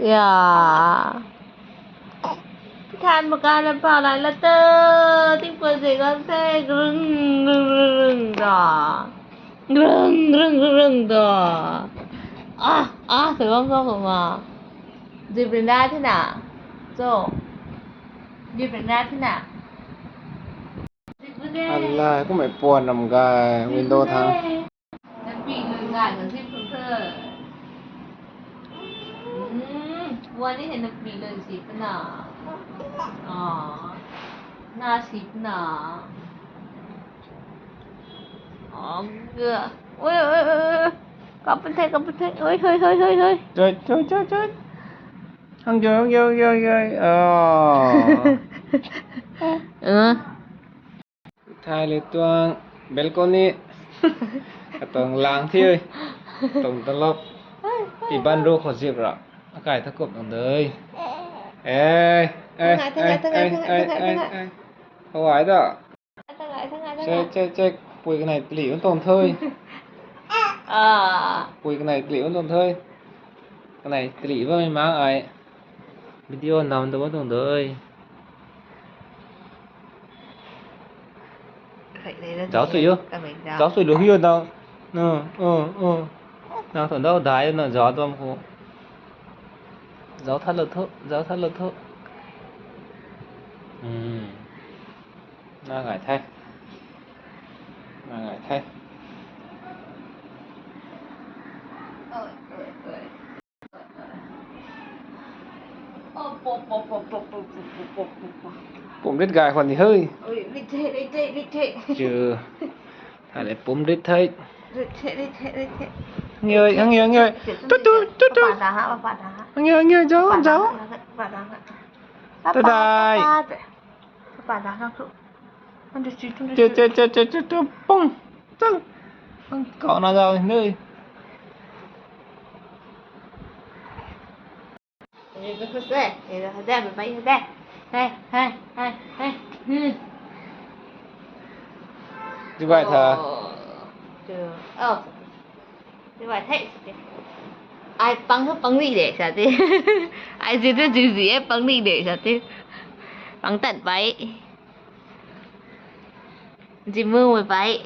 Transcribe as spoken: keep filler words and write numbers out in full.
Ya. Than maka na pa lai la ta. Ting pa ze gan the. Grung, grung, grung, grung, da. Grung, grung, grung, grung, da. Ah, ah, se bam bam ma. Zibrin da thi na. So. Zibrin da thi na. Ala, kum mei puan ram gay, window thang. Napi lun gay na si pun the. Hmm, puan ni hei napi lun si puna. Ah, na si puna. Ah, ga. Oi, oi, oi, oi. Kap pun the, kap pun the. Oi, oi, oi, oi, oi. Choi, choi, choi, choi. Hang yo, hang yo, hang yo, hang yo. Oh. Thay le tuang balcony. Katuang lang thi ui. Tuang talop. Iban ru khou zip ra. Akai tha kup nang dei. Ei, ei, ei, ei, ei, ei, ei. Hawai da. Check, check, check. Pui kanei tli un tuang thui. Ah. Pui kanei tli un tuang thui. Kanei tli bammei mang ai. Video nam da bam tuang dei. Zauc sui o. Zauc sui lu hi o nang. Nang, nang than dau dai na zauc tuang khou. Zauc tha lou thu, zauc tha lou thu. Hmm. Na gay the. Na gay the. Pum rit gay khwan ni hei. Chu. Thale pum rit the. Ngioi, ngioi, ngioi. Tu, tu, tu, tu. Ngioi, ngioi, zauc, zauc. Tadai. Che, che, che, che, che, che, pung. Chal. Kau na zauc ni. Dubai tha. Dubai the. Ai pang thu pang ni de sa te. Ai zi thu zi zi e pang ni de sa te. Pang tat pai. Zi mu mei pai.